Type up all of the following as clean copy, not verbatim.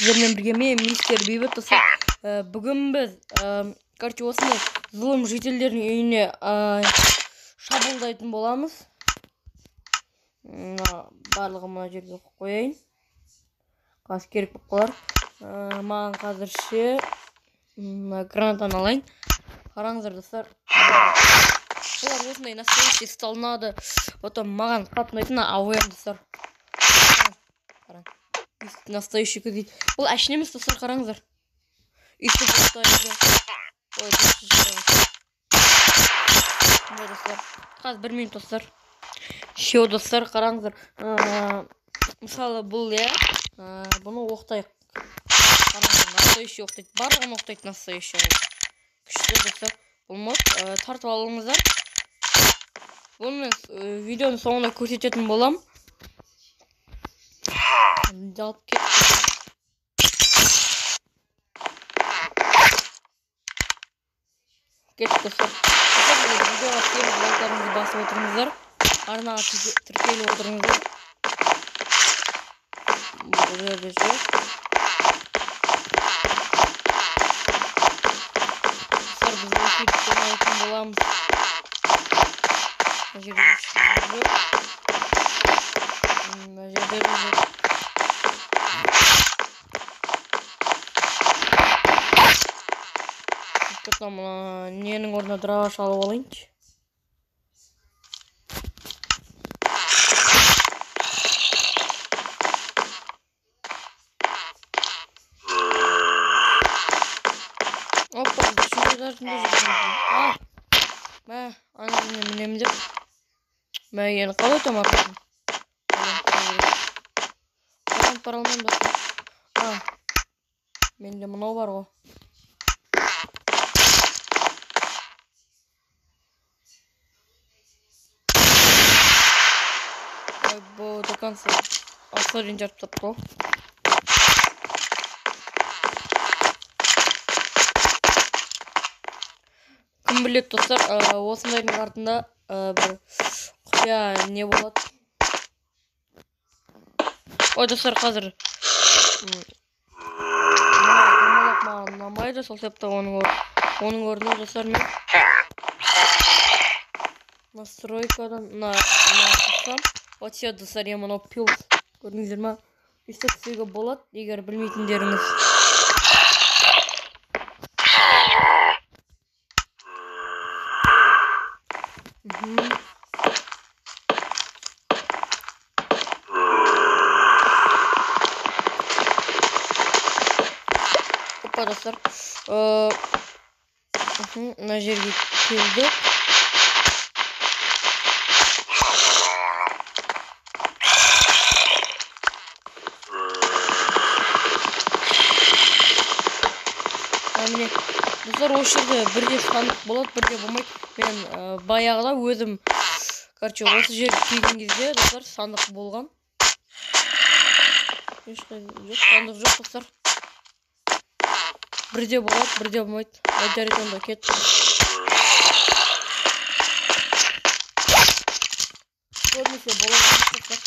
Сіздермен бірге мен, мистер Бейбіт достар. Бүгін біз, короче, осындай зұлым жительдердің үйіне шабуылдайтын боламыз. Барлығын мына жерге қояйын. Қазір керек болып қалар. Маған қазірше мына гранатаны алайын. Қараңыздар, достар. Олар осындай настоящий ұсталынады. Потом маған қатты ұнайтын АВМ, достар. Қараң. Настоящий дейді. Бұл әшейін емес, достар, қараңыздар. Өйстіп ұстайды. Ой, достар. Қазір бір минут, достар. Все, достар, қараңыздар. Мысалы, бұл, иә, бұны оқтайық. Қараңыздар, настоящий оқтайды. Барлығын оқтайды настоящий. Күшті, достар. Бұл мод тартып алыңыздар. Бұны мен видеоның соңында көрсететін болам. Алып кет. Кеттік, достар. Видеоға келіп лайктарыңызды басып отырыңыздар. Арнаға тіркеліп отырыңыздар. Бұл жерде жоқ. Достар, біз осы ойнайтын боламыз. Мына жерде жоқ. Мына жерде жоқ. Мына ненің орнына драж алып алайыншы. Опа, үшінші этажында жүрміз. Мә, ана жеріне мінемін деп. Мә, енді қалай өтемін арқасын? Айланып бара алмаймын, достар. Менде мынау бар ғой. Бұл до конца астына жарып тастапты ғой. Кім біледі, достар, осындайдың артында бір құпия не болады. Ой, достар, қазір домалақ маған ұнамайды, сол себепті оның орнына, достар, мен настройкадан мына қоссам. Вот все, достар, я мынау пилс. Көрдіңіздер ма? Өйстіп істеуге болады, егер білмейтіндеріңіз. Опа, достар. Мына жерге келдік. Міне, достар, осы жерде бірде сандық болады, бірде болмайды. Мен баяғыда өзім, короче, осы жерге келген кезде, достар, сандық болған. Ешқайда жоқ, сандық жоқ, достар. Бірде болады, бірде болмайды. Жарайды, онда кеттік. Көбінесе болады, достар.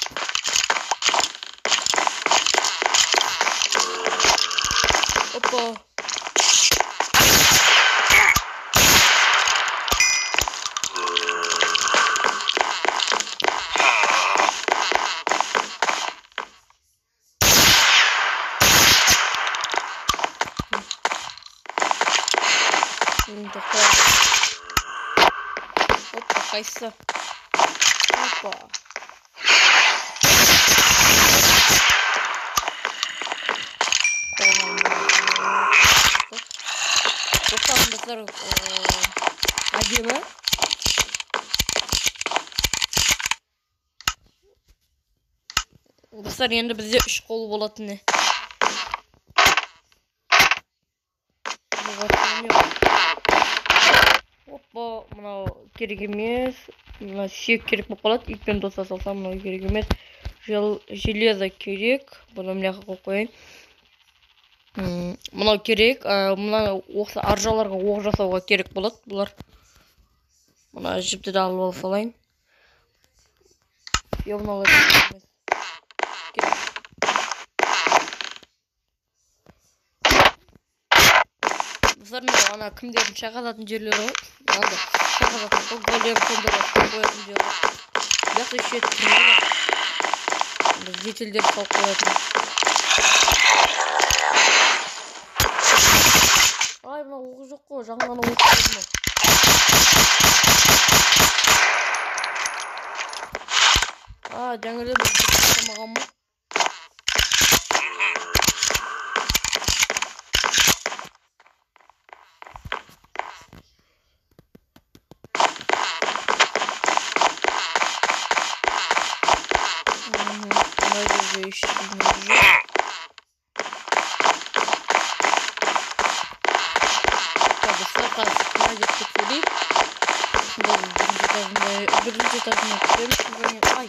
Опа. Опа, қайсысы? Опа. Достар, әдемі. Достар, енді бізде үш қол болатын. Опа, мынау керек емес. Мына сүйек керек болып қалады. Итпен доса салсам, мынау керек емес. Железо керек. Бұны мына жаққа қойып қояйын. Мынау керек. Мына осы аржаларға оқ жасауға керек болады бұлар. Мына жіпті де алып ала салайын. Мыналар керек емес. Достар, мынау ана кімдердің шай қазатын жерлері ғой. Анда шай қазатын сол голем сондайлар қоятын жер ғой. Бұл жақта еще түрме бар. Анда жительдер салып қоятын. Ай, мынау оғы жоқ қой, жаңа ғана оқ қойдым ғой. А, жаңа бір тастамаған ба? Мына жерде ештеңе жоқ. Так, достар, қазір мына жерді тексерейік. Бұл бірінші этажына түсеміз. Ай.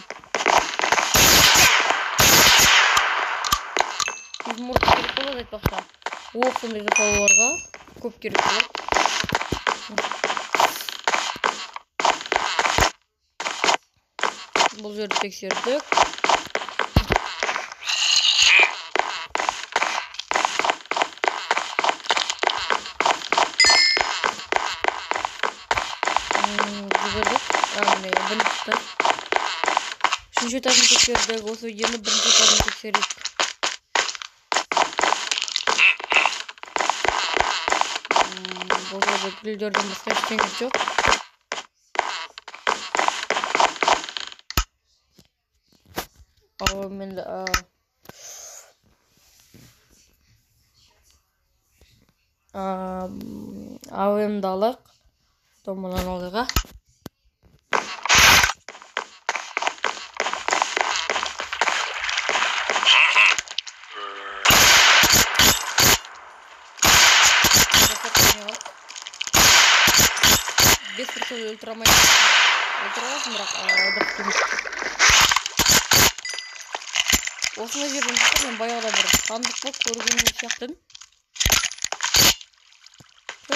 Изумруд керек болады айтпақшы. Оқ сондай жасауларға көп керек болады. Бұл жерді тексердік. Жүгірдік. Міне, бірінші этаж. Үшінші этажын тексердік. Осы енді бірінші этажын тексерейік. Бұл жерде гүлдерден басқа ештеңе жоқ. Ал мен АВМ-ді алайық. Потом мынаны алайық, а? Бес прицел өлтіре алмайсың. Өлтіре аласың, бірақ дұрыс емес. Осындай жерден достар, мен баяғыда бір сандық болып көрген сияқты едім.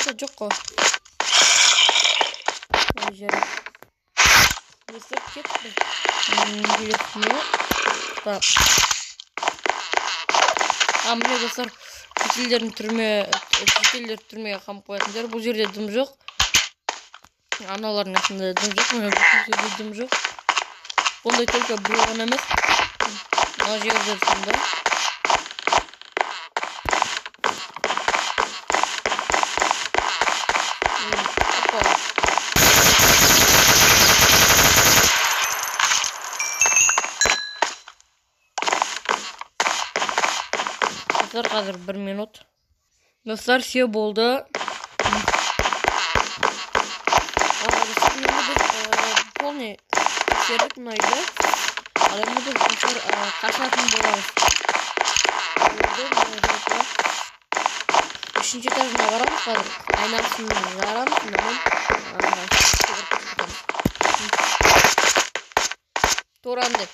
Жоқ, жоқ қой. Ой, жарайды. Достар, кеттік біз. Келесіне. Так. А, міне достар, жительдер түрмеге қамап қоятын жер. Бұл жерде дым жоқ. Аналардың астында дым жоқ, міне бұл жерде дым жоқ. Ондай только біреу ғана емес. Мына жерде сондай. Опа. Достар, қазір бір минут. Достар, все болды. Достар, енді біз полный тексердік мына үйді. Ал енді біз достар қашатын боламыз. Енді мына жерде үшінші этажына барамыз қазір. Айнасын жарамыз, сонымен секіріп кетеміз. Тура андай.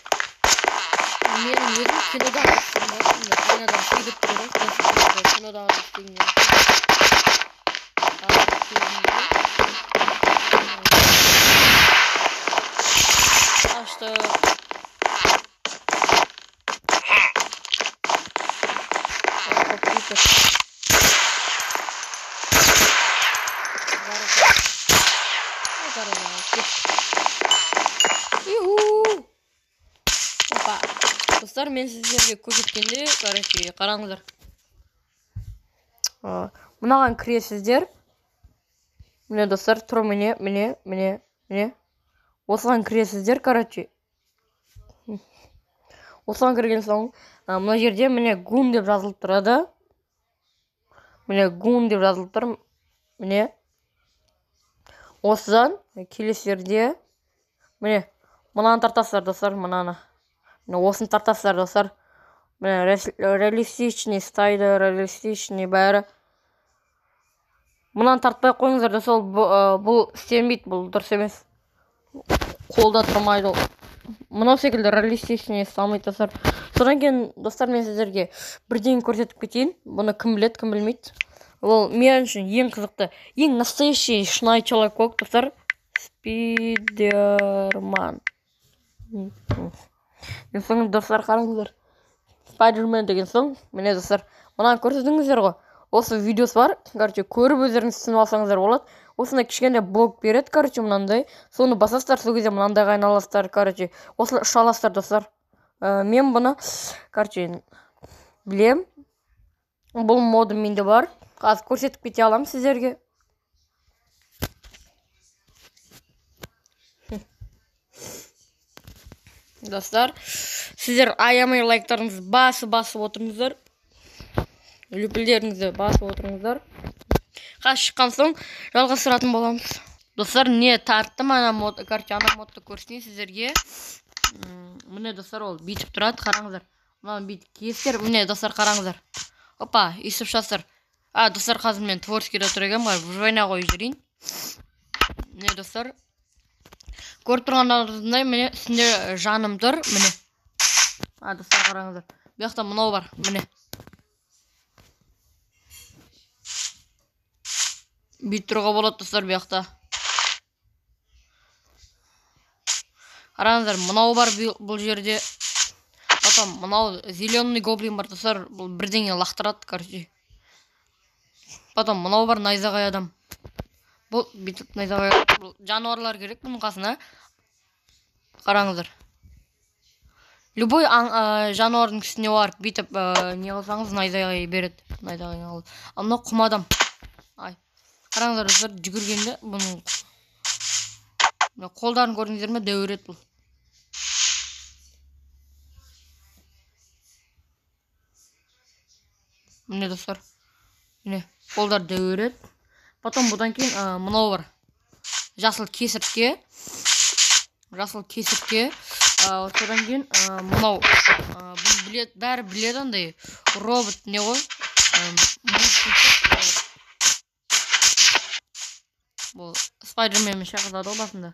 Менің өзім кинодағы істеген айнадан секіріп тұр ғой, кинодағы істеген. Аштық. Опа. Достар, мен сіздерге көрсеткенде, короче, қараңыздар. Мынаған кіресіздер. Міне, достар, тұр, міне, міне, міне, міне. Осыған кіресіздер, короче. Осыған кірген соң, мына жерде міне гун деп жазылып тұрады. Міне гун деп жазылып тұр. Міне. Осыдан келесі жерде міне мынаны тартасыздар, достар, мынаны. Міне осыны тартасыздар, достар. Міне реалистичный стайды, реалистичный бәрі. Мынаны тартпай қойыңыздар, достар, бұл істемейді, бұл дұрыс емес. Қолда тұрмайды ол. Мынау секілді реалистичный салмайды, достар. Содан кейін, достар, мен сіздерге бірдеңе көрсетіп кетейін. Бұны кім біледі, кім білмейді. Ол мен үшін ең қызықты, ең настоящий шынайы человек, достар. Спидерман. Мен соң, достар, қараңыздар. Спайдермен деген соң, міне, достар, мынаны көрсетіңіздер ғой. Осы видеосы бар. Короче, көріп өздеріңіз түсініп алсаңыздар болады. Осындай кішкене блок береді, короче, мынандай. Соны басасыздар, сол кезде мынандайға айналасыздар, короче. Осылай ұша аласыздар, достар. Мен бұны, короче, білем. Бұл моды менде бар. Қазір көрсетіп кете аламын сіздерге. Достар, сіздер аямай лайктарыңызды басып отырыңыздар. Лүпілдеріңізді басып отырыңыздар. Қазір шыққан соң жалғастыратын боламыз. Достар, не тарттым ана мод, короче, ана модты көрсетейін сіздерге. Міне, достар, ол бүйтіп тұрады, қараңыздар. Мынаны бүйтіп киесіздер. Міне, достар, қараңыздар. Опа, өйстіп шығасыздар. Достар, қазір мен творческийде тұр екенмін, ғой, выживание қойып жіберейін. Міне, достар, көріп тұрғандарыңыздай, міне үстінде жаным тұр, міне. Достар, қараңыздар. Бұл жақта мынау бар, міне. Бүйтіп тұруға болады, достар, бұл жақта. Қараңыздар, мынау бар бұл жерде. Потом мынау зеленый гоблин бар, достар, бұл бірдеңе лақтырады, короче. Потом мынау бар найзағай адам. Бұл бүйтіп найзағай, бұл жануарлар керек бұның қасына. Қараңыздар. Любой жануардың үстіне барып бүйтіп, не қылсаңыз найзағай береді. Найзағай алып. Ал мынау құм адам. Ай. Қараңыздар, достар, жүгіргенде бұның мына қолдарын көрдіңіздер ме, дәу бұл. Міне, достар. Міне, қолдар дәу. Потом бұдан кейін, мынау бар. Жасыл кесіртке. Жасыл кесіртке. Содан кейін, мынау, бұны біледі, бәрі біледі андай робот не ғой? Бұл Спайдерменмен шақыртады ғой басында.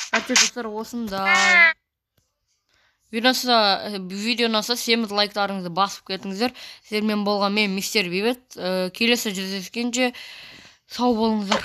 Короче, достар, осындай. Видео ұнаса, семіз лайктарыңызды басып кетіңіздер. Сіздермен болған мен, мистер Бейбіт. Келесі жүздескенше сау болыңыздар.